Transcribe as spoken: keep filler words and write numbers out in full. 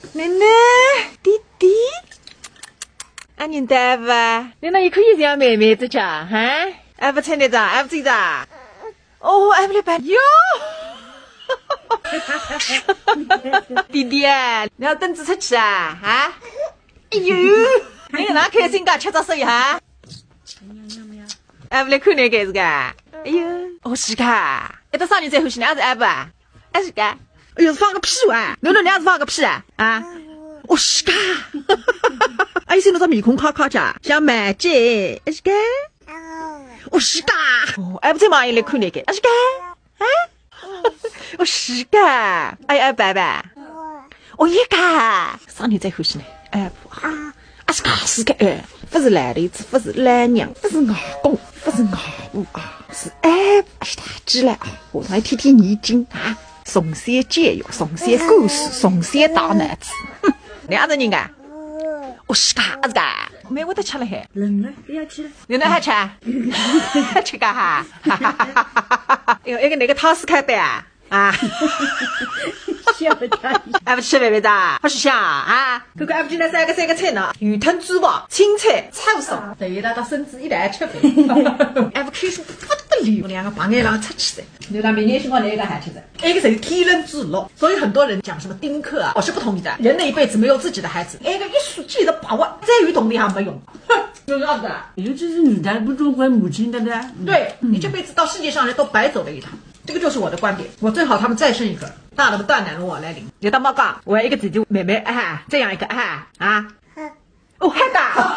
奶奶，弟弟，啊，你带吧，你那一口一样妹妹子家，哈？哎，不吃那张，哎，不吃这张。哦，哎，不来吧，哟。弟弟，你要等着出去啊，哈？哎呦，你哪开心噶，吃着水哈？哎，不来看那个是个？哎呦，哦，是个，一到上年再回去，那是哎不？哎，是个？哎呦，是放个屁哇！侬侬娘是放个屁啊？啊？哦，是个。哎，现在这面孔卡卡着，像麦姐，哎，是个？哦，是个。哦，哎，不再忙，也来看那个，哎，是个？啊？哦，是个。哎，哎，拜拜。哦，一个。上年再回去呢？哎，不啊。啊，是个，是个，哎，不是烂头子，不是烂娘，不是外公，不是外婆啊，是哎，哎，是大姐来啊，我来天天念经啊，从小教育，从小灌输，从小打脑子。哼，你阿是人家？我是嘎子嘎，没我得吃了嘿。冷了，不要吃了。你能还吃？吃嘎哈？哎呦，那个那个汤是开杯啊？啊？笑他。哎，不吃白白的，好吃香啊？刚刚阿不今天三个三个菜呢，鱼汤、猪肉、青菜、炒饭，等于他到孙子一来吃饭。哎，不开心不得了，我两个白眼狼出去的。你到明年辰光哪一个还吃的？那个谁天冷之乐，所以很多人讲什么丁克啊，我是不同意的。人的一辈子没有自己的孩子，那个一时记得把握，再有同理还没用。哼，有啥子啊？尤其是女的，不总怪母亲的呢。对，你这辈子到世界上来都白走了一趟。这个就是我的观点，我最好他们再生一个，大了不断奶了我来领。你大妈讲，我要一个姐姐妹妹，哎，这样一个，哎，啊，哦，还大。